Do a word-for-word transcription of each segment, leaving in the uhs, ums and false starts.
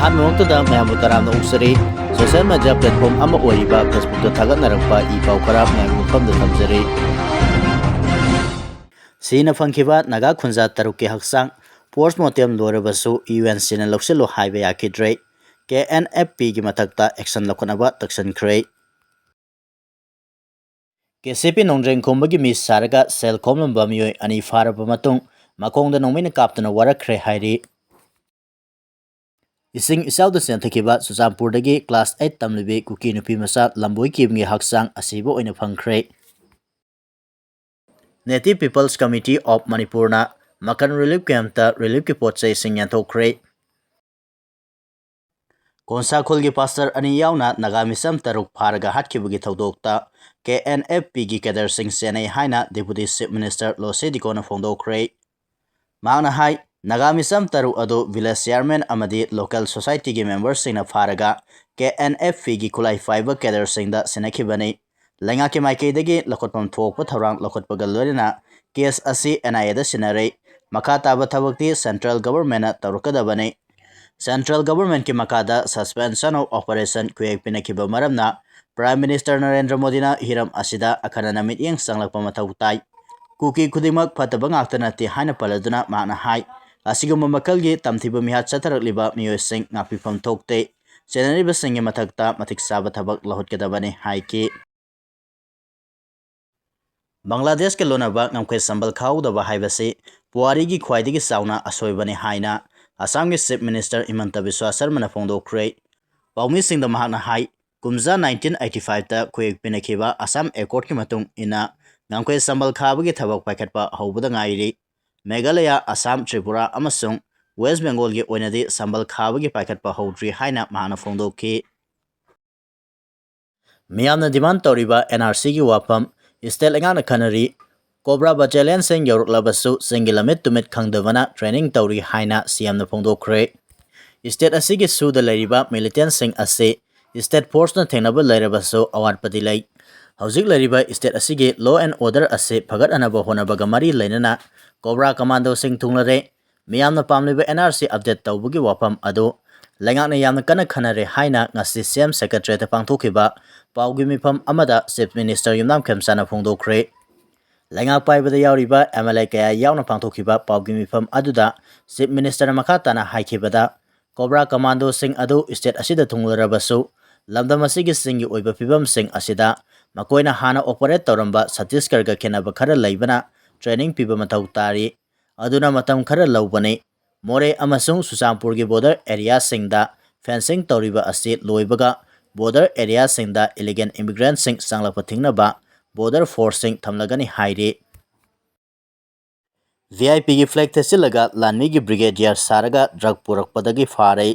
ꯑꯍꯥꯟꯕꯃꯛꯇꯗ ꯃꯌꯥꯝꯕꯨ ꯇꯔꯥꯝꯅ ꯑꯣꯛꯆꯔꯤ꯫ Social media platform ꯑꯃ ꯑꯣꯏꯔꯤꯕ Facebookꯇ ꯊꯥꯒꯠꯅꯔꯛꯄ ꯏ ꯄꯥꯎ ꯈꯔ ꯃꯌꯥꯝꯒꯤ ꯃꯐꯝꯗ ꯊꯝꯖꯔꯤ꯫ ꯁꯤꯅ ꯐꯪꯈꯤꯕ ꯅꯥꯒꯥ ꯈꯨꯟꯖꯥ ꯇꯔꯨꯛꯀꯤ ꯍꯛꯆꯥꯡ post mortem ꯂꯣꯏꯔꯕꯁꯨ UNCꯅ ꯂꯧꯁꯤꯜꯂꯨ ꯍꯥꯏꯕ ꯌꯥꯈꯤꯗ꯭ꯔꯦ꯫ KNFPꯒꯤ ꯃꯊꯛꯇ action ꯂꯧꯈꯠꯅꯕ ꯇꯛꯁꯤꯟꯈ꯭ꯔꯦ꯫ KCP ꯅꯣꯡꯗ꯭ꯔꯦꯟ ꯈꯣꯝꯕꯒꯤ ꯃꯤ ꯁꯥꯔꯒ ꯁꯦꯜ ꯈꯣꯝꯂꯝꯕ ꯃꯤꯑꯣꯏ ꯑꯅꯤ ꯐꯥꯔꯕ ꯃꯇꯨꯡ ꯃꯈꯣꯡꯗ ꯅꯣꯡꯃꯩꯅ ꯀꯥꯞꯇꯨꯅ ꯋꯥꯔꯛꯈ꯭ꯔꯦ ꯍꯥꯏꯔꯤ꯫ ꯏꯁꯤꯡ ꯏꯆꯥꯎꯗ ꯆꯦꯟꯊꯈꯤꯕ ꯆꯨꯔꯆꯥꯟꯄꯨꯔꯗꯒꯤ class eight ꯇꯝꯂꯤꯕꯤ ꯀꯨꯀꯤ ꯅꯨꯄꯤ ꯃꯆꯥ ꯂꯝꯕꯣꯏ ꯀꯤꯝꯒꯤ ꯍꯛꯆꯥꯡ ꯑꯁꯤꯕ ꯑꯣꯏꯅ ꯐꯪꯈ꯭ꯔꯦ꯫ Native People's Committee of Manipurꯅ ꯃꯀꯟ relief campꯇ reliefꯀꯤ ꯄꯣꯠ ꯆꯩꯁꯤꯡ ꯌꯦꯟꯊꯣꯛꯈ꯭ꯔꯦ꯫ ꯀꯣꯟꯁꯥ ꯈꯨꯜꯒꯤ pastor ꯑꯅꯤ ꯌꯥꯎꯅ ꯅꯥꯒꯥ ꯃꯤꯆꯝ ꯇꯔꯨꯛ ꯐꯥꯔꯒ ꯍꯥꯠꯈꯤꯕꯒꯤ ꯊꯧꯗꯣꯛꯇ KNFPꯒꯤ cadreꯁꯤꯡ ꯆꯦꯟꯅꯩ ꯍꯥꯏꯅ Deputy Chief Minister ꯂꯣꯁꯦ ꯗꯤꯀꯣꯅ ꯐꯣꯡꯗꯣꯛꯈ꯭ꯔꯦ꯫ ꯃꯍꯥꯛꯅ ꯍꯥꯏ, ꯅꯥꯒꯥ ꯃꯤꯆꯝ ꯇꯔꯨꯛ ꯑꯗꯨ village chairman ꯑꯃꯗꯤ local societyꯒꯤ memberꯁꯤꯡꯅ ꯐꯥꯔꯒ KNFPꯒꯤ ꯈꯨꯠꯂꯥꯏ ꯄꯥꯏꯕ cadreꯁꯤꯡꯗ ꯁꯤꯟꯅꯈꯤꯕꯅꯤ꯫ ꯂꯩꯉꯥꯛꯀꯤ ꯃꯥꯏꯀꯩꯗꯒꯤ ꯂꯧꯈꯠꯐꯝ ꯊꯣꯛꯄ ꯊꯧꯔꯥꯡ ꯂꯧꯈꯠꯄꯒ ꯂꯣꯏꯅꯅ case ꯑꯁꯤ NIAꯗ ꯁꯤꯟꯅꯔꯦ꯫ ꯃꯈꯥ ꯇꯥꯕ ꯊꯕꯛꯇꯤ central governmentꯅ ꯇꯧꯔꯛꯀꯗꯕꯅꯤ꯫ Central governmentꯀꯤ ꯃꯈꯥꯗ suspension of operation ꯈꯨꯌꯦꯛ ꯄꯤꯅꯈꯤꯕ ꯃꯔꯝꯅ Prime Minister ꯅꯔꯦꯟꯗ꯭ꯔ ꯃꯣꯗꯤꯅ ꯍꯤꯔꯝ ꯑꯁꯤꯗ ꯑꯈꯟꯅꯅ ꯃꯤꯠꯌꯦꯡ ꯆꯪꯂꯛꯄ ꯃꯊꯧ ꯇꯥꯏ꯫ ꯀꯨꯀꯤ ꯈꯨꯗꯤꯡꯃꯛ ꯐꯠꯇꯕ ꯉꯥꯛꯇ ꯅꯠꯇꯦ ꯍꯥꯏꯅ ꯄꯜꯂꯗꯨꯅ ꯃꯍꯥꯛꯅ ꯍꯥꯏ, ꯑꯁꯤꯒꯨꯝꯕ ꯃꯈꯜꯒꯤ ꯇꯝꯊꯤꯕ ꯃꯤꯍꯥꯠ ꯆꯠꯊꯔꯛꯂꯤꯕ ꯃꯤꯑꯣꯏꯁꯤꯡ ꯉꯥꯛꯄꯤꯐꯝ ꯊꯣꯛꯇꯦ꯫ ꯆꯦꯟꯅꯔꯤꯕꯁꯤꯡꯒꯤ ꯃꯊꯛꯇ ꯃꯇꯤꯛ ꯆꯥꯕ ꯊꯕꯛ ꯂꯧꯈꯠꯀꯗꯕꯅꯤ ꯍꯥꯏꯈꯤ꯫ ꯕꯪꯒ꯭ꯂꯥꯗꯦꯁꯀ ꯂꯣꯟꯅꯕ ꯉꯝꯈꯩ ꯁꯝꯕꯜ ꯈꯥꯍꯧꯗꯕ ꯍꯥꯏꯕꯁꯤ ꯄꯨꯋꯥꯔꯤꯒꯤ ꯈ꯭ꯋꯥꯏꯗꯒꯤ ꯆꯥꯎꯅ ꯑꯁꯣꯏꯕꯅꯤ ꯍꯥꯏꯅ ꯑꯁꯥꯝꯒꯤ Chief Minister ꯍꯤꯃꯟꯇ ꯕꯤꯁ꯭ꯋꯥ ꯁꯔꯃꯅ ꯐꯣꯡꯗꯣꯛꯈ꯭ꯔꯦ꯫ ꯄꯥꯎꯃꯤꯁꯤꯡꯗ ꯃꯍꯥꯛꯅ ꯍꯥꯏ, ꯀꯨꯝꯖꯥ nineteen eighty fiveꯇ ꯈꯨꯌꯦꯛ ꯄꯤꯅꯈꯤꯕ ꯑꯁꯥꯝ Accordꯀꯤ ꯃꯇꯨꯡ ꯏꯟꯅ ꯉꯝꯈꯩ ꯁꯝꯕꯜ ꯈꯥꯕꯒꯤ ꯊꯕꯛ ꯄꯥꯏꯈꯠꯄ ꯍꯧꯕꯗ ꯉꯥꯏꯔꯤ꯫ ꯃꯦꯘꯥꯂꯌꯥ, ꯑꯁꯥꯝ, ꯇ꯭ꯔꯤꯄꯨꯔꯥ ꯑꯃꯁꯨꯡ ꯋꯦꯁ ꯕꯦꯡꯒꯣꯜꯒꯤ ꯑꯣꯏꯅꯗꯤ ꯁꯝꯕꯜ ꯈꯥꯕꯒꯤ ꯄꯥꯏꯈꯠꯄ ꯍꯧꯗ꯭ꯔꯤ ꯍꯥꯏꯅ ꯃꯍꯥꯛꯅ ꯐꯣꯡꯗꯣꯛꯈꯤ꯫ ꯃꯤꯌꯥꯝꯅ demand ꯇꯧꯔꯤꯕ NRCꯒꯤ ꯋꯥꯐꯝ state ꯂꯩꯉꯥꯛꯅ ꯈꯟꯅꯔꯤ꯫ Cobra battalionꯁꯤꯡ ꯌꯧꯔꯛꯂꯕꯁꯨ ꯆꯤꯡꯒꯤ ꯂꯝꯃꯤꯠ ꯇꯨꯃꯤꯠ ꯈꯪꯗꯕꯅ training ꯇꯧꯔꯤ ꯍꯥꯏꯅ CMꯅ ꯐꯣꯡꯗꯣꯛꯈ꯭ꯔꯦ꯫ State ꯑꯁꯤꯒꯤ ꯁꯨꯗ ꯂꯩꯔꯤꯕ militantꯁꯤꯡ ꯑꯁꯤ state forceꯅ ꯊꯦꯡꯅꯕ ꯂꯩꯔꯕꯁꯨ ꯑꯋꯥꯠꯄꯗꯤ ꯂꯩ꯫ ꯍꯧꯖꯤꯛ ꯂꯩꯔꯤꯕ state ꯑꯁꯤꯒꯤ law and order ꯑꯁꯤ ꯐꯒꯠꯍꯟꯅꯕ ꯍꯣꯠꯅꯕꯒ ꯃꯔꯤ ꯂꯩꯅꯅ Cobra commandoꯁꯤꯡ ꯊꯨꯡꯂꯔꯦ꯫ ꯃꯤꯌꯥꯝꯅ ꯄꯥꯝꯂꯤꯕ NRC update ꯇꯧꯕꯒꯤ ꯋꯥꯐꯝ ꯑꯗꯨ ꯂꯩꯉꯥꯛꯅ ꯌꯥꯝꯅ ꯀꯟꯅ ꯈꯟꯅꯔꯦ ꯍꯥꯏꯅ ꯉꯁꯤ ꯁꯤ ꯑꯦꯝ ꯁꯦꯀ꯭ꯔꯦꯇꯔꯤꯌꯦꯠꯇ ꯄꯥꯡꯊꯣꯛꯈꯤꯕ ꯄꯥꯎꯒꯤ ꯃꯤꯐꯝ ꯑꯃꯗ ꯆꯤꯐ ꯃꯤꯅꯤꯁꯇꯔ ꯌꯨꯝꯅꯥꯝ ꯈꯦꯝꯆꯥꯅ ꯐꯣꯡꯗꯣꯛꯈ꯭ꯔꯦ꯫ ꯂꯩꯉꯥꯛ ꯄꯥꯏꯕꯗ ꯌꯥꯎꯔꯤꯕ ꯑꯦꯝ ꯑꯦꯜ ꯑꯦ ꯀꯌꯥ ꯌꯥꯎꯅ ꯄꯥꯡꯊꯣꯛꯈꯤꯕ ꯄꯥꯎꯒꯤ ꯃꯤꯐꯝ ꯑꯗꯨꯗ ꯆꯤꯐ ꯃꯤꯅꯤꯁꯇꯔꯅ ꯃꯈꯥ ꯇꯥꯅ ꯍꯥꯏꯈꯤꯕꯗ, ꯀꯣꯕ꯭ꯔꯥ ꯀꯃꯥꯟꯗꯣꯁꯤꯡ ꯑꯗꯨ ꯁ꯭ꯇꯦꯠ ꯑꯁꯤꯗ ꯊꯨꯡꯂꯔꯕꯁꯨ, ꯂꯝꯗꯝ ꯑꯁꯤꯒꯤ ꯆꯤꯡꯒꯤ ꯑꯣꯏꯕ ꯐꯤꯕꯝꯁꯤꯡ ꯑꯁꯤꯗ ꯃꯈꯣꯏꯅ ꯍꯥꯟꯅ ꯑꯣꯄꯔꯦꯠ ꯇꯧꯔꯝꯕ ꯁꯠꯇꯤꯁꯒꯔꯒ ꯈꯦꯠꯅꯕ ꯈꯔ ꯂꯩꯕꯅ ꯇ꯭ꯔꯦꯅꯤꯡ ꯄꯤꯕ ꯃꯊꯧ ꯇꯥꯔꯤ꯫ ꯑꯗꯨꯅ ꯃꯇꯝ ꯈꯔ ꯂꯧꯕꯅꯤ꯫ ꯃꯣꯔꯦ ꯑꯃꯁꯨꯡ ꯆꯨꯔꯆꯥꯟꯄꯨꯔꯒꯤ ꯕꯣꯔꯗꯔ ꯑꯦꯔꯤꯌꯥꯁꯤꯡꯗ ꯐꯦꯟꯁꯤꯡ ꯇꯧꯔꯤꯕ ꯑꯁꯤ ꯂꯣꯏꯕꯒ ꯕꯣꯔꯗꯔ ꯑꯦꯔꯤꯌꯥꯁꯤꯡꯗ ꯏꯂꯤꯒꯦꯜ ꯏꯃꯤꯒ꯭ꯔꯦꯟꯁꯤꯡ ꯆꯪꯂꯛꯄ ꯊꯤꯡꯅꯕ ꯕꯣꯔꯗꯔ ꯐꯣꯔꯁꯁꯤꯡ ꯊꯝꯂꯒꯅꯤ ꯍꯥꯏꯔꯤ꯫ ꯚꯤ ꯑꯥꯏ ꯄꯤꯒꯤ ꯐ꯭ꯂꯦꯒ ꯊꯦꯠꯆꯤꯜꯂꯒ ꯂꯥꯟꯃꯤꯒꯤ ꯕ꯭ꯔꯤꯒꯦꯗꯤꯌꯔ ꯁꯥꯔꯒ ꯗ꯭ꯔꯒ ꯄꯨꯔꯛꯄꯗꯒꯤ ꯐꯥꯔꯦ꯫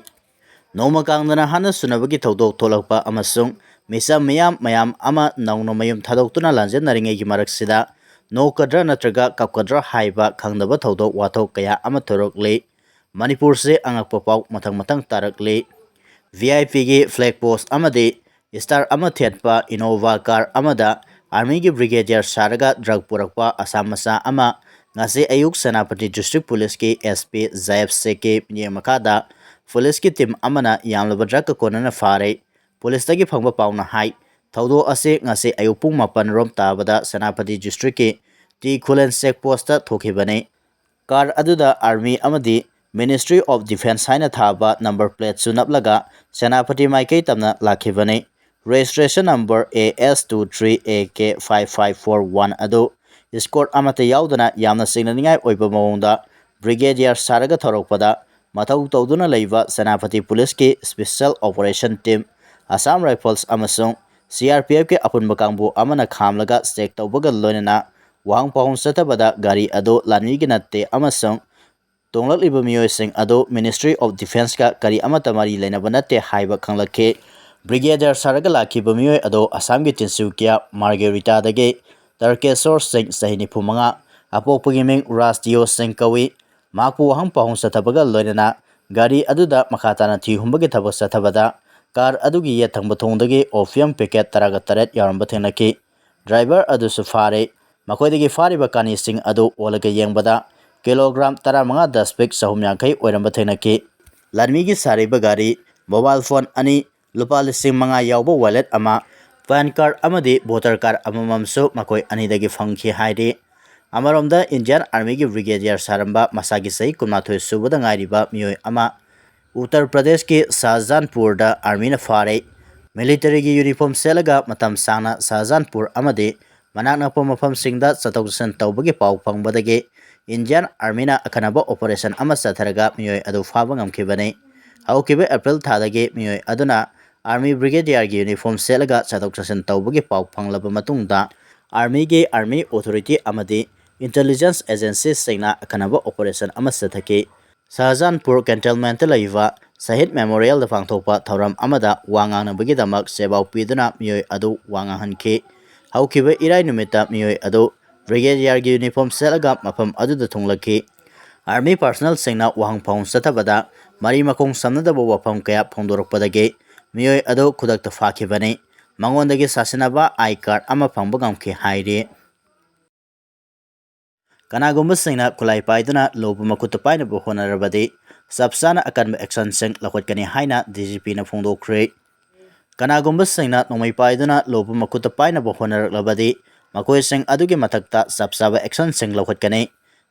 ꯅꯣꯡꯃ ꯀꯥꯡꯗꯅ ꯍꯥꯠꯅ ꯁꯨꯅꯕꯒꯤ ꯊꯧꯗꯣꯛ ꯊꯣꯛꯂꯛꯄ ꯑꯃꯁꯨꯡ ꯃꯤꯆꯝ ꯃꯤꯌꯥꯝ ꯃꯌꯥꯝ ꯑꯃ ꯅꯧꯅ ꯃꯌꯨꯝ ꯊꯥꯗꯣꯛꯇꯨꯅ ꯂꯥꯟꯖꯦꯟꯅꯔꯤꯉꯩꯒꯤ ꯃꯔꯛꯁꯤꯗ ꯅꯣꯛꯀꯗ꯭ꯔꯥ ꯅꯠꯇ꯭ꯔꯒ ꯀꯞꯀꯗ꯭ꯔꯥ ꯍꯥꯏꯕ ꯈꯪꯗꯕ ꯊꯧꯗꯣꯛ ꯋꯥꯊꯣꯛ ꯀꯌꯥ ꯑꯃ ꯊꯣꯔꯛꯂꯤ꯫ ꯃꯅꯤꯄꯨꯔꯁꯦ ꯑꯉꯛꯄ ꯄꯥꯎ ꯃꯊꯪ ꯃꯊꯪ ꯇꯥꯔꯛꯂꯤ꯫ ꯚꯤ ꯑꯥꯏ ꯄꯤꯒꯤ ꯐ꯭ꯂꯦꯒ ꯄꯣꯁ ꯑꯃꯗꯤ ꯁ꯭ꯇꯥꯔ ꯑꯃ ꯊꯦꯠꯄ ꯏꯅꯣꯚꯥ ꯀꯥꯔ ꯑꯃꯗ ꯑꯥꯔꯃꯤꯒꯤ ꯕ꯭ꯔꯤꯒꯦꯗꯤꯌꯔ ꯁꯥꯔꯒ ꯗ꯭ꯔꯒ ꯄꯨꯔꯛꯄ ꯑꯁꯥꯝ ꯃꯆꯥ ꯑꯃ ꯉꯁꯤ ꯑꯌꯨꯛ ꯁꯦꯅꯥꯄꯇꯤ ꯗꯤꯁꯇ꯭ꯔꯤꯛ ꯄꯨꯂꯤꯁꯀꯤ ꯑꯦꯁ ꯄꯤ ꯖꯥꯌꯦꯕ ꯁꯦꯈꯀꯤ ꯃꯤꯠꯌꯦꯡ ꯃꯈꯥꯗ ꯄꯨꯂꯤꯁꯀꯤ ꯇꯤꯝ ꯑꯃꯅ ꯌꯥꯝꯂꯕ ꯗ꯭ꯔꯒꯀ ꯀꯣꯟꯅꯅ ꯐꯥꯔꯦ꯫ ꯄꯨꯂꯤꯁꯇꯒꯤ ꯐꯪꯕ ꯄꯥꯎꯅ ꯍꯥꯏ, ꯊꯧꯗꯣꯛ ꯑꯁꯤ ꯉꯁꯤ ꯑꯌꯨꯛ ꯄꯨꯡ ꯃꯥꯄꯟ ꯔꯣꯝ ꯇꯥꯕꯗ ꯁꯦꯅꯥꯄꯇꯤ ꯗꯤꯁꯇ꯭ꯔꯤꯛꯀꯤ ꯇꯤ ꯈꯨꯂꯦꯟ ꯆꯦꯛ ꯄꯣꯁꯇ ꯊꯣꯛꯈꯤꯕꯅꯤ꯫ ꯀꯥꯔ ꯑꯗꯨꯗ ꯑꯥꯔꯃꯤ ꯑꯃꯗꯤ ꯃꯤꯅꯤꯁꯇ꯭ꯔꯤ ꯑꯣꯐ ꯗꯤꯐꯦꯟꯁ ꯍꯥꯏꯅ ꯊꯥꯕ ꯅꯝꯕꯔ ꯄ꯭ꯂꯦꯠꯁꯨ ꯅꯞꯂꯒ ꯁꯦꯅꯥꯄꯇꯤ ꯃꯥꯏꯀꯩ ꯇꯝꯅ ꯂꯥꯛꯈꯤꯕꯅꯤ꯫ Registration number A S two three A K five five four one ꯑꯗꯨ ꯏꯁꯀꯣꯔꯠ ꯑꯃꯠꯇ ꯌꯥꯎꯗꯅ ꯌꯥꯝꯅ ꯆꯤꯡꯅꯅꯤꯡꯉꯥꯏ ꯑꯣꯏꯕ ꯃꯑꯣꯡꯗ ꯕ꯭ꯔꯤꯒꯦꯗꯤꯌꯔ ꯁꯥꯔꯒ ꯊꯧꯔꯛꯄꯗ ꯃꯊꯧ ꯇꯧꯗꯨꯅ ꯂꯩꯕ ꯁꯦꯅꯥꯄꯇꯤ ꯄꯨꯂꯤꯁꯀꯤ special operation team, Assam rifles ꯑꯃꯁꯨꯡ ꯁꯤ ꯑꯥꯔ ꯄꯤ ꯑꯦꯐꯀꯤ ꯑꯄꯨꯟꯕ ꯀꯥꯡꯕꯨ ꯑꯃꯅ ꯈꯥꯝꯂꯒ ꯆꯦꯛ ꯇꯧꯕꯒ ꯂꯣꯏꯅꯅ ꯋꯥꯍꯪ ꯄꯥꯎꯍꯪ ꯆꯠꯊꯕꯗ ꯒꯥꯔꯤ ꯑꯗꯨ ꯂꯥꯟꯃꯤꯒꯤ ꯅꯠꯇꯦ ꯑꯃꯁꯨꯡ ꯇꯣꯡꯂꯛꯂꯤꯕ ꯃꯤꯑꯣꯏꯁꯤꯡ ꯑꯗꯨ ꯃꯤꯅꯤꯁꯇ꯭ꯔꯤ ꯑꯣꯐ ꯗꯤꯐꯦꯟꯁꯀ ꯀꯔꯤ ꯑꯃꯠꯇ ꯃꯔꯤ ꯂꯩꯅꯕ ꯅꯠꯇꯦ ꯍꯥꯏꯕ ꯈꯪꯂꯛꯈꯤ꯫ ꯕ꯭ꯔꯤꯒꯦꯗꯤꯌꯔ ꯁꯥꯔꯒ ꯂꯥꯛꯈꯤꯕ ꯃꯤꯑꯣꯏ ꯑꯗꯨ ꯑꯁꯥꯝꯒꯤ ꯇꯤꯟꯁꯨꯀꯤꯌꯥ ꯃꯥꯔꯒꯦꯔꯤꯇꯥꯗꯒꯤ ꯇꯔꯀꯦꯁꯣꯔ ꯁꯤꯡ, ꯆꯍꯤ ꯅꯤꯐꯨ ꯃꯉꯥ, ꯑꯄꯣꯛꯄꯒꯤ ꯃꯤꯡ ꯔꯥꯖꯗꯤꯌꯣ ꯁꯤꯡ ꯀꯧꯏ꯫ ꯃꯍꯥꯛꯄꯨ ꯋꯥꯍꯪ ꯄꯥꯎꯍꯪ ꯆꯠꯊꯕꯒ ꯂꯣꯏꯅꯅ ꯒꯥꯔꯤ ꯑꯗꯨꯗ ꯃꯈꯥ ꯇꯥꯅ ꯊꯤ ꯍꯨꯝꯕꯒꯤ ꯊꯕꯛ ꯆꯠꯊꯕꯗ ꯀꯥꯔ ꯑꯗꯨꯒꯤ ꯌꯦꯠ ꯊꯪꯕ ꯊꯣꯡꯗꯒꯤ ꯑꯣꯄꯤꯌꯝ ꯄꯦꯀꯦꯠ ꯇꯔꯥꯒ ꯇꯔꯦꯠ ꯌꯥꯎꯔꯝꯕ ꯊꯦꯡꯅꯈꯤ꯫ ꯗ꯭ꯔꯥꯏꯚꯔ ꯑꯗꯨꯁꯨ ꯐꯥꯔꯦ꯫ ꯃꯈꯣꯏꯗꯒꯤ ꯐꯥꯔꯤꯕ ꯀꯥꯅꯤꯁꯤꯡ ꯑꯗꯨ ꯑꯣꯜꯂꯒ ꯌꯦꯡꯕꯗ ꯀꯤꯂꯣꯒ꯭ꯔꯥꯝ ꯇꯔꯥꯃꯉꯥ ꯗꯁꯃꯤꯛ ꯆꯍꯨꯝ ꯌꯥꯡꯈꯩ ꯑꯣꯏꯔꯝꯕ ꯊꯦꯡꯅꯈꯤ꯫ ꯂꯥꯟꯃꯤꯒꯤ ꯁꯥꯔꯤꯕ ꯒꯥꯔꯤ, ꯃꯣꯕꯥꯏꯜ ꯐꯣꯟ ꯑꯅꯤ, ꯂꯨꯄꯥ ꯂꯤꯁꯤꯡ ꯃꯉꯥ ꯌꯥꯎꯕ ꯋꯥꯂꯦꯠ ꯑꯃ, ꯄꯥꯟ ꯀꯥꯔꯗ ꯑꯃꯗꯤ ꯚꯣꯇꯔ ꯀꯥꯔꯗ ꯑꯃꯃꯝꯁꯨ ꯃꯈꯣꯏ ꯑꯅꯤꯗꯒꯤ ꯐꯪꯈꯤ ꯍꯥꯏꯔꯤ꯫ ꯑꯃꯔꯣꯝꯗ ꯏꯟꯗꯤꯌꯥꯟ ꯑꯥꯔꯃꯤꯒꯤ ꯕ꯭ꯔꯤꯒꯦꯗꯤꯌꯔ ꯁꯥꯔꯝꯕ ꯃꯁꯥꯒꯤ ꯆꯍꯤ ꯀꯨꯟꯃꯥꯊꯣꯏ ꯁꯨꯕꯗ ꯉꯥꯏꯔꯤꯕ ꯃꯤꯑꯣꯏ ꯑꯃ ꯎꯠꯇꯔ ꯄ꯭ꯔꯗꯦꯁꯀꯤ ꯁꯥꯍꯖꯥꯟꯄꯨꯔꯗ ꯑꯥꯔꯃꯤꯅ ꯐꯥꯔꯦ꯫ ꯃꯤꯂꯤꯇꯔꯤꯒꯤ ꯌꯨꯅꯤꯐꯣꯔꯝ ꯁꯦꯠꯂꯒ ꯃꯇꯝ ꯁꯥꯡꯅ ꯁꯥꯍꯖꯥꯟꯄꯨꯔ ꯑꯃꯗꯤ ꯃꯅꯥꯛ ꯅꯛꯄ ꯃꯐꯝꯁꯤꯡꯗ ꯆꯠꯊꯣꯛ ꯆꯠꯁꯤꯟ ꯇꯧꯕꯒꯤ ꯄꯥꯎ ꯐꯪꯕꯗꯒꯤ ꯏꯟꯗꯤꯌꯥꯟ ꯑꯥꯔꯃꯤꯅ ꯑꯈꯟꯅꯕ ꯑꯣꯄꯔꯦꯁꯟ ꯑꯃ ꯆꯠꯊꯔꯒ ꯃꯤꯑꯣꯏ ꯑꯗꯨ ꯐꯥꯕ ꯉꯝꯈꯤꯕꯅꯤ꯫ ꯍꯧꯈꯤꯕ ꯑꯦꯄ꯭ꯔꯤꯜ ꯊꯥꯗꯒꯤ ꯃꯤꯑꯣꯏ ꯑꯗꯨꯅ ꯑꯥꯔꯃꯤ ꯕ꯭ꯔꯤꯒꯦꯗꯤꯌꯔꯒꯤ ꯌꯨꯅꯤꯐꯣꯔꯝ ꯁꯦꯠꯂꯒ ꯆꯠꯊꯣꯛ ꯆꯠꯁꯤꯟ ꯇꯧꯕꯒꯤ ꯄꯥꯎ ꯐꯪꯂꯕ ꯃꯇꯨꯡꯗ ꯑꯥꯔꯃꯤꯒꯤ ꯑꯥꯔꯃꯤ ꯑꯣꯊꯣꯔꯤꯇꯤ ꯑꯃꯗꯤ ꯏꯟꯇꯦꯂꯤꯖꯦꯟꯁ ꯑꯦꯖꯦꯟꯁꯤꯁꯤꯡꯅ ꯑꯈꯟꯅꯕ ꯑꯣꯄꯔꯦꯁꯟ ꯑꯃ ꯆꯠꯊꯈꯤ꯫ ꯁꯍꯖꯥꯟꯄꯨꯔ ꯀꯦꯟꯇꯣꯟꯃꯦꯟꯠꯇ ꯂꯩꯕ ꯁꯍꯤꯗ ꯃꯦꯃꯣꯔꯤꯌꯦꯜꯗ ꯄꯥꯡꯊꯣꯛꯄ ꯊꯧꯔꯝ ꯑꯃꯗ ꯋꯥ ꯉꯥꯡꯅꯕꯒꯤꯗꯃꯛ ꯁꯦꯕꯥꯎ ꯄꯤꯗꯨꯅ ꯃꯤꯑꯣꯏ ꯑꯗꯨ ꯋꯥ ꯉꯥꯡꯍꯟꯈꯤ꯫ ꯍꯧꯈꯤꯕ ꯏꯔꯥꯏ ꯅꯨꯃꯤꯠꯇ ꯃꯤꯑꯣꯏ ꯑꯗꯨ ꯕ꯭ꯔꯤꯒꯦꯗꯤꯌꯔꯒꯤ ꯌꯨꯅꯤꯐꯣꯔꯝ ꯁꯦꯠꯂꯒ ꯃꯐꯝ ꯑꯗꯨꯗ ꯊꯨꯡꯂꯛꯈꯤ꯫ ꯑꯥꯔꯃꯤ ꯄꯥꯔꯁꯣꯅꯦꯜꯁꯤꯡꯅ ꯋꯥꯍꯪ ꯐꯥꯎꯍꯪ ꯆꯠꯊꯕꯗ ꯃꯔꯤ ꯃꯈꯣꯡ ꯁꯝꯅꯗꯕ ꯋꯥꯐꯝ ꯀꯌꯥ ꯐꯣꯡꯗꯣꯔꯛꯄꯗꯒꯤ ꯃꯤꯑꯣꯏ ꯑꯗꯨ ꯈꯨꯗꯛꯇ ꯐꯥꯈꯤꯕꯅꯤ꯫ ꯃꯉꯣꯟꯗꯒꯤ ꯁꯥꯁꯤꯟꯅꯕ ꯑꯥꯏ ꯀꯥꯔꯗ ꯑꯃ ꯐꯪꯕ ꯉꯝꯈꯤ ꯍꯥꯏꯔꯤ꯫ ꯀꯅꯥꯒꯨꯝꯕꯁꯤꯡꯅ ꯈꯨꯠꯂꯥꯏ ꯄꯥꯏꯗꯨꯅ ꯂꯣꯕꯨ ꯃꯈꯨꯠꯇ ꯄꯥꯏꯅꯕ ꯍꯣꯠꯅꯔꯕꯗꯤ ꯆꯞ ꯆꯥꯅ ꯑꯀꯟꯕ ꯑꯦꯛꯁꯟꯁꯤꯡ ꯂꯧꯈꯠꯀꯅꯤ ꯍꯥꯏꯅ ꯗꯤ ꯖꯤ ꯄꯤꯅ ꯐꯣꯡꯗꯣꯛꯈ꯭ꯔꯦ꯫ ꯀꯅꯥꯒꯨꯝꯕꯁꯤꯡꯅ ꯅꯣꯡꯃꯩ ꯄꯥꯏꯗꯨꯅ ꯂꯣꯕꯨ ꯃꯈꯨꯠꯇ ꯄꯥꯏꯅꯕ ꯍꯣꯠꯅꯔꯛꯂꯕꯗꯤ ꯃꯈꯣꯏꯁꯤꯡ ꯑꯗꯨꯒꯤ ꯃꯊꯛꯇ ꯆꯞ ꯆꯥꯕ ꯑꯦꯛꯁꯟꯁꯤꯡ ꯂꯧꯈꯠꯀꯅꯤ꯫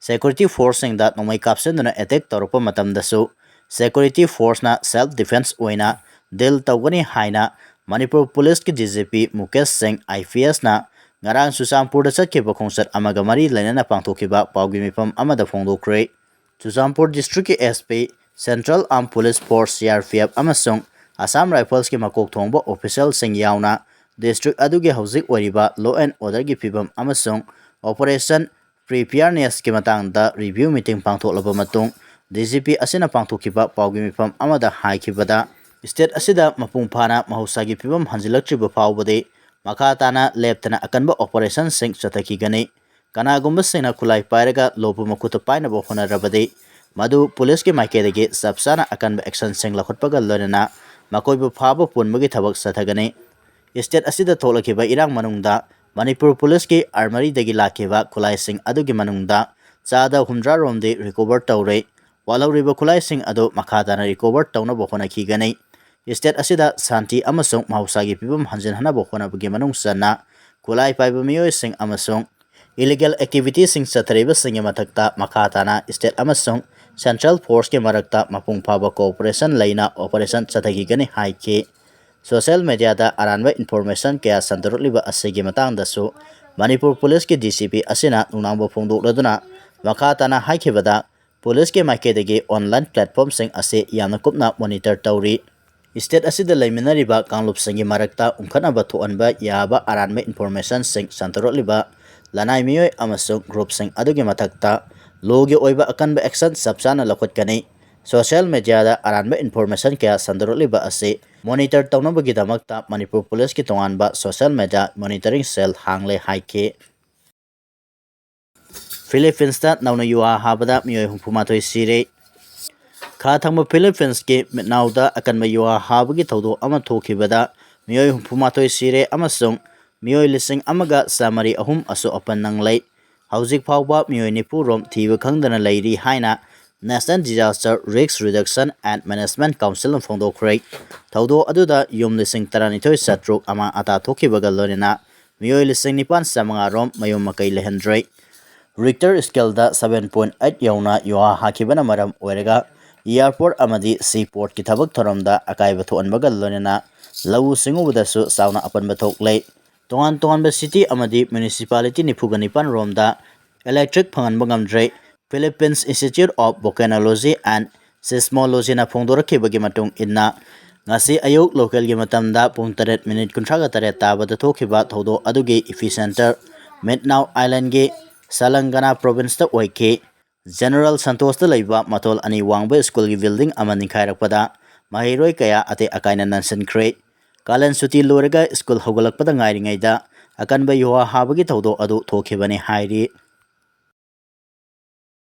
ꯁꯦꯀ꯭ꯌꯨꯔꯤꯇꯤ ꯐꯣꯔꯁꯁꯤꯡꯗ ꯅꯣꯡꯃꯩ ꯀꯥꯞꯁꯤꯟꯗꯨꯅ ꯑꯦꯇꯦꯛ ꯇꯧꯔꯛꯄ ꯃꯇꯝꯗꯁꯨ ꯁꯦꯀ꯭ꯌꯨꯔꯤꯇꯤ ꯐꯣꯔꯁꯅ ꯁꯦꯜꯐ ꯗꯤꯐꯦꯟꯁ ꯑꯣꯏꯅ ꯗꯤꯜ ꯇꯧꯒꯅꯤ ꯍꯥꯏꯅ ꯃꯅꯤꯄꯨꯔ ꯄꯨꯂꯤꯁꯀꯤ ꯗꯤ ꯖꯤ ꯄꯤ ꯃꯨꯀꯦꯁ ꯁꯤꯡ ꯑꯥꯏ ꯄꯤ ꯑꯦꯁꯅ ꯉꯔꯥꯡ ꯆꯨꯔꯆꯥꯟꯄꯨꯔꯗ ꯆꯠꯈꯤꯕ ꯈꯣꯡꯆꯠ ꯑꯃꯒ ꯃꯔꯤ ꯂꯩꯅꯅ ꯄꯥꯡꯊꯣꯛꯈꯤꯕ ꯄꯥꯎꯒꯤ ꯃꯤꯐꯝ ꯑꯃꯗ ꯐꯣꯡꯗꯣꯛꯈ꯭ꯔꯦ꯫ ꯆꯨꯔꯆꯥꯟꯄꯨꯔ ꯗꯤꯁꯇ꯭ꯔꯤꯛꯀꯤ S P, central armed police force, C R P F, ꯑꯃꯁꯨꯡ ꯑꯁꯥꯝ ꯔꯥꯏꯐꯜꯁꯀꯤ ꯃꯀꯣꯛ ꯊꯣꯡꯕ ꯑꯣꯐꯤꯁꯤꯌꯦꯜꯁꯤꯡ ꯌꯥꯎꯅ ꯗꯤꯁꯇ꯭ꯔꯤꯛ ꯑꯗꯨꯒꯤ ꯍꯧꯖꯤꯛ ꯑꯣꯏꯔꯤꯕ ꯂꯣ ꯑꯦꯟ ꯑꯣꯔꯗꯔꯒꯤ ꯐꯤꯕꯝ ꯑꯃꯁꯨꯡ ꯑꯣꯄꯔꯦꯁꯟ ꯄ꯭ꯔꯤꯄꯤꯌꯔꯅꯦꯁꯀꯤ ꯃꯇꯥꯡꯗ ꯔꯤꯚ꯭ꯌꯨ ꯃꯤꯇꯤꯡ ꯄꯥꯡꯊꯣꯛꯂꯕ ꯃꯇꯨꯡ, ꯗꯤ ꯖꯤ ꯄꯤ ꯑꯁꯤꯅ ꯄꯥꯡꯊꯣꯛꯈꯤꯕ ꯄꯥꯎꯒꯤ ꯃꯤꯐꯝ ꯑꯃꯗ ꯍꯥꯏꯈꯤꯕꯗ, ꯁ꯭ꯇꯦꯠ ꯑꯁꯤꯗ ꯃꯄꯨꯡ ꯐꯥꯅ ꯃꯍꯧꯁꯥꯒꯤ ꯐꯤꯕꯝ ꯍꯟꯖꯤꯜꯂꯛꯇ꯭ꯔꯤꯕ ꯐꯥꯎꯕꯗꯤ ꯃꯈꯥ ꯇꯥꯅ ꯂꯦꯞꯇꯅ ꯑꯀꯟꯕ ꯑꯣꯄꯔꯦꯁꯟꯁꯤꯡ ꯆꯠꯊꯈꯤꯒꯅꯤ꯫ ꯀꯅꯥꯒꯨꯝꯕꯁꯤꯡꯅ ꯈꯨꯠꯂꯥꯏ ꯄꯥꯏꯔꯒ ꯂꯣꯕꯨ ꯃꯈꯨꯠꯇ ꯄꯥꯏꯅꯕ ꯍꯣꯠꯅꯔꯕꯗꯤ ꯃꯗꯨ ꯄꯨꯂꯤꯁꯀꯤ ꯃꯥꯏꯀꯩꯗꯒꯤ ꯆꯞ ꯆꯥꯅ ꯑꯀꯟꯕ ꯑꯦꯛꯁꯟꯁꯤꯡ ꯂꯧꯈꯠꯄꯒ ꯂꯣꯏꯅꯅ ꯃꯈꯣꯏꯕꯨ ꯐꯥꯕ ꯄꯨꯟꯕꯒꯤ ꯊꯕꯛ ꯆꯠꯊꯒꯅꯤ꯫ ꯁ꯭ꯇꯦꯠ ꯑꯁꯤꯗ ꯊꯣꯛꯂꯛꯈꯤꯕ ꯏꯔꯥꯡ ꯃꯅꯨꯡꯗ ꯃꯅꯤꯄꯨꯔ ꯄꯨꯂꯤꯁꯀꯤ ꯑꯥꯔꯃꯔꯤꯗꯒꯤ ꯂꯥꯛꯈꯤꯕ ꯈꯨꯠꯂꯥꯏꯁꯤꯡ ꯑꯗꯨꯒꯤ ꯃꯅꯨꯡꯗ ꯆꯥꯗ ꯍꯨꯝꯗ꯭ꯔꯥ ꯔꯣꯝꯗꯤ ꯔꯤꯀꯣꯚꯔ ꯇꯧꯔꯦ꯫ ꯋꯥꯠꯍꯧꯔꯤꯕ ꯈꯨꯠꯂꯥꯏꯁꯤꯡ ꯑꯗꯨ ꯃꯈꯥ ꯇꯥꯅ ꯔꯤꯀꯣꯚꯔ ꯇꯧꯅꯕ ꯍꯣꯠꯅꯈꯤꯒꯅꯤ꯫ ꯁ꯭ꯇꯦꯠ ꯑꯁꯤꯗ ꯁꯥꯟꯇꯤ ꯑꯃꯁꯨꯡ ꯃꯍꯧꯁꯥꯒꯤ ꯐꯤꯕꯝ ꯍꯟꯖꯤꯟꯍꯟꯅꯕ ꯍꯣꯠꯅꯕꯒꯤ ꯃꯅꯨꯡ ꯆꯟꯅ ꯈꯨꯠꯂꯥꯏ ꯄꯥꯏꯕ ꯃꯤꯑꯣꯏꯁꯤꯡ ꯑꯃꯁꯨꯡ ꯏꯂꯤꯒꯦꯜ ꯑꯦꯛꯇꯤꯚꯤꯇꯤꯁꯤꯡ ꯆꯠꯊꯔꯤꯕꯁꯤꯡꯒꯤ ꯃꯊꯛꯇ ꯃꯈꯥ ꯇꯥꯅ ꯁ꯭ꯇꯦꯠ ꯑꯃꯁꯨꯡ ꯁꯦꯟꯇ꯭ꯔꯦꯜ ꯐꯣꯔꯁꯀꯤ ꯃꯔꯛꯇ ꯃꯄꯨꯡ ꯐꯥꯕ ꯀꯣꯑꯣꯄꯔꯦꯁꯟ ꯂꯩꯅ ꯑꯣꯄꯔꯦꯁꯟ ꯆꯠꯊꯈꯤꯒꯅꯤ ꯍꯥꯏꯈꯤ꯫ ꯁꯣꯁꯤꯌꯦꯜ ꯃꯦꯗꯤꯌꯥꯗ ꯑꯔꯥꯟꯕ ꯏꯟꯐꯣꯔꯃꯦꯁꯟ ꯀꯌꯥ ꯁꯟꯗꯣꯔꯛꯂꯤꯕ ꯑꯁꯤꯒꯤ ꯃꯇꯥꯡꯗꯁꯨ ꯃꯅꯤꯄꯨꯔ ꯄꯨꯂꯤꯁꯀꯤ ꯗꯤ ꯁꯤ ꯄꯤ ꯑꯁꯤꯅ ꯅꯨꯡꯅꯥꯡꯕ ꯐꯣꯡꯗꯣꯛꯂꯗꯨꯅ ꯃꯈꯥ ꯇꯥꯅ ꯍꯥꯏꯈꯤꯕꯗ, ꯄꯨꯂꯤꯁꯀꯤ ꯃꯥꯏꯀꯩꯗꯒꯤ ꯑꯣꯟꯂꯥꯏꯟ ꯄ꯭ꯂꯦꯠꯐꯣꯔꯝꯁꯤꯡ ꯑꯁꯤ ꯌꯥꯝꯅ ꯀꯨꯞꯅ ꯃꯣꯅꯤꯇꯔ ꯇꯧꯔꯤ꯫ ꯁ꯭ꯇꯦꯠ ꯑꯁꯤꯗ ꯂꯩꯃꯤꯟꯅꯔꯤꯕ ꯀꯥꯡꯂꯨꯞꯁꯤꯡꯒꯤ ꯃꯔꯛꯇ ꯎꯪꯈꯠꯅꯕ ꯊꯣꯛꯍꯟꯕ ꯌꯥꯕ ꯑꯔꯥꯟꯕ ꯏꯟꯐꯣꯔꯃꯦꯁꯟꯁꯤꯡ ꯁꯟꯗꯣꯔꯛꯂꯤꯕ ꯂꯅꯥꯏ ꯃꯤꯑꯣꯏ ꯑꯃꯁꯨꯡ ꯒ꯭ꯔꯨꯞꯁꯤꯡ ꯑꯗꯨꯒꯤ ꯃꯊꯛꯇ ꯂꯣꯒꯤ ꯑꯣꯏꯕ ꯑꯀꯟꯕ ꯑꯦꯛꯁꯟ ꯆꯞ ꯆꯥꯅ ꯂꯧꯈꯠꯀꯅꯤ꯫ ꯁꯣꯁꯤꯌꯦꯜ ꯃꯦꯗꯤꯌꯥꯗ ꯑꯔꯥꯟꯕ ꯏꯟꯐꯣꯔꯃꯦꯁꯟ ꯀꯌꯥ ꯁꯟꯗꯣꯔꯛꯂꯤꯕ ꯑꯁꯤ ꯃꯣꯅꯤꯇꯔ ꯇꯧꯅꯕꯒꯤꯗꯃꯛꯇ ꯃꯅꯤꯄꯨꯔ ꯄꯨꯂꯤꯁꯀꯤ ꯇꯣꯉꯥꯟꯕ ꯁꯣꯁꯤꯌꯦꯜ ꯃꯦꯗꯤꯌꯥ ꯃꯣꯅꯤꯇꯔꯤꯡ ꯁꯦꯜ ꯍꯥꯡꯂꯦ ꯍꯥꯏꯈꯤ꯫ ꯐꯤꯂꯤꯄꯤꯟꯁꯇ ꯅꯧꯅ ꯌꯨꯍꯥ ꯍꯥꯕꯗ ꯃꯤꯑꯣꯏ ꯍꯨꯝꯐꯨ ꯃꯥꯊꯣꯏ ꯁꯤꯔꯦ꯫ ꯈꯥ ꯊꯪꯕ ꯐꯤꯂꯤꯄꯤꯟꯁꯀꯤ ꯃꯤꯠꯅꯥꯎꯗ ꯑꯀꯟꯕ ꯌꯨꯍꯥ ꯍꯥꯕꯒꯤ ꯊꯧꯗꯣꯛ ꯑꯃ ꯊꯣꯛꯈꯤꯕꯗ ꯃꯤꯑꯣꯏ ꯍꯨꯝꯐꯨ ꯃꯥꯊꯣꯏ ꯁꯤꯔꯦ ꯑꯃꯁꯨꯡ ꯃꯤꯑꯣꯏ ꯂꯤꯁꯤꯡ ꯑꯃꯒ ꯆꯥꯃꯔꯤ ꯑꯍꯨꯝ ꯑꯁꯣꯛ ꯑꯄꯟ ꯅꯪꯂꯦ꯫ ꯍꯧꯖꯤꯛ ꯐꯥꯎꯕ ꯃꯤꯑꯣꯏ ꯅꯤꯐꯨ ꯔꯣꯝ ꯊꯤꯕ ꯈꯪꯗꯅ ꯂꯩꯔꯤ ꯍꯥꯏꯅ National Disaster Risk Reduction and Management Councilꯅ ꯐꯣꯡꯗꯣꯛꯈ꯭ꯔꯦ꯫ ꯊꯧꯗꯣꯛ ꯑꯗꯨꯗ ꯌꯨꯝ ꯂꯤꯁꯤꯡ ꯇꯔꯥꯅꯤꯊꯣꯏ ꯆꯥꯇ꯭ꯔꯨꯛ ꯑꯃꯥꯡ ꯑꯇꯥ ꯊꯣꯛꯈꯤꯕꯒ ꯂꯣꯏꯅꯅ ꯃꯤꯑꯣꯏ ꯂꯤꯁꯤꯡ ꯅꯤꯄꯥꯟ ꯆꯥꯃꯉꯥ ꯔꯣꯝ ꯃꯌꯨꯝ ꯃꯀꯩ ꯂꯩꯍꯟꯗ꯭ꯔꯦ꯫ ꯔꯤꯛꯇꯔ ꯁ꯭ꯀꯦꯜꯗ seven point eight ꯌꯧꯅ ꯌꯨꯍꯥ ꯍꯥꯈꯤꯕꯅ ꯃꯔꯝ ꯑꯣꯏꯔꯒ ꯑꯦꯌꯔꯄꯣꯔꯠ ꯑꯃꯗꯤ ꯁꯤ ꯄꯣꯔꯠꯀꯤ ꯊꯕꯛ ꯊꯧꯔꯝꯗ ꯑꯀꯥꯏꯕ ꯊꯣꯛꯍꯟꯕꯒ ꯂꯣꯏꯅꯅ ꯂꯧꯎ ꯁꯤꯡꯎꯕꯗꯁꯨ ꯆꯥꯎꯅ ꯑꯄꯟꯕ ꯊꯣꯛꯂꯦ꯫ ꯇꯣꯉꯥꯟ ꯇꯣꯉꯥꯟꯕ ꯁꯤꯇꯤ ꯑꯃꯗꯤ ꯃ꯭ꯌꯨꯅꯤꯁꯤꯄꯥꯂꯤꯇꯤ ꯅꯤꯐꯨꯒ ꯅꯤꯄꯥꯟ ꯔꯣꯝꯗ ꯏꯂꯦꯛꯇ꯭ꯔꯤꯛ ꯐꯪꯍꯟꯕ ꯉꯝꯗ꯭ꯔꯦ꯫ Philippines Institute of Volcanology and Seismologyꯅ ꯐꯣꯡꯗꯣꯔꯛꯈꯤꯕꯒꯤ ꯃꯇꯨꯡ ꯏꯟꯅ, ꯉꯁꯤ ꯑꯌꯨꯛ ꯂꯣꯀꯦꯜꯒꯤ ꯃꯇꯝꯗ ꯄꯨꯡ ꯇꯔꯦꯠ ꯃꯤꯅꯤꯠ ꯀꯨꯟꯊ꯭ꯔꯥꯒ ꯇꯔꯦꯠ ꯇꯥꯕꯗ ꯊꯣꯛꯈꯤꯕ ꯊꯧꯗꯣꯛ ꯑꯗꯨꯒꯤ ꯏꯄꯤꯁꯦꯟꯇꯔ ꯃꯤꯠꯅꯥꯎ ꯑꯥꯏꯂꯦꯟꯒꯤ ꯁꯂꯪꯒꯅꯥ ꯄ꯭ꯔꯣꯚꯤꯟꯁꯇ ꯑꯣꯏꯈꯤ꯫ ꯖꯦꯅꯔꯦꯜ ꯁꯟꯇꯣꯁꯇ ꯂꯩꯕ ꯃꯊꯣꯜ ꯑꯅꯤ ꯋꯥꯡꯕ ꯁ꯭ꯀꯨꯜꯒꯤ ꯕꯤꯜꯗꯤꯡ ꯑꯃ ꯅꯤꯡꯈꯥꯏꯔꯛꯄꯗ ꯃꯍꯩꯔꯣꯏ ꯀꯌꯥ ꯑꯇꯦꯛ ꯑꯀꯥꯏꯅ ꯅꯟꯁꯤꯟꯈ꯭ꯔꯦ꯫ ꯀꯥꯂꯦꯟ ꯁꯨꯇꯤ ꯂꯣꯏꯔꯒ ꯁ꯭ꯀꯨꯜ ꯍꯧꯒꯠꯂꯛꯄꯗ ꯉꯥꯏꯔꯤꯉꯩꯗ ꯑꯀꯟꯕ ꯌꯨꯍꯥ ꯍꯥꯕꯒꯤ ꯊꯧꯗꯣꯛ ꯑꯗꯨ ꯊꯣꯛꯈꯤꯕꯅꯤ ꯍꯥꯏꯔꯤ꯫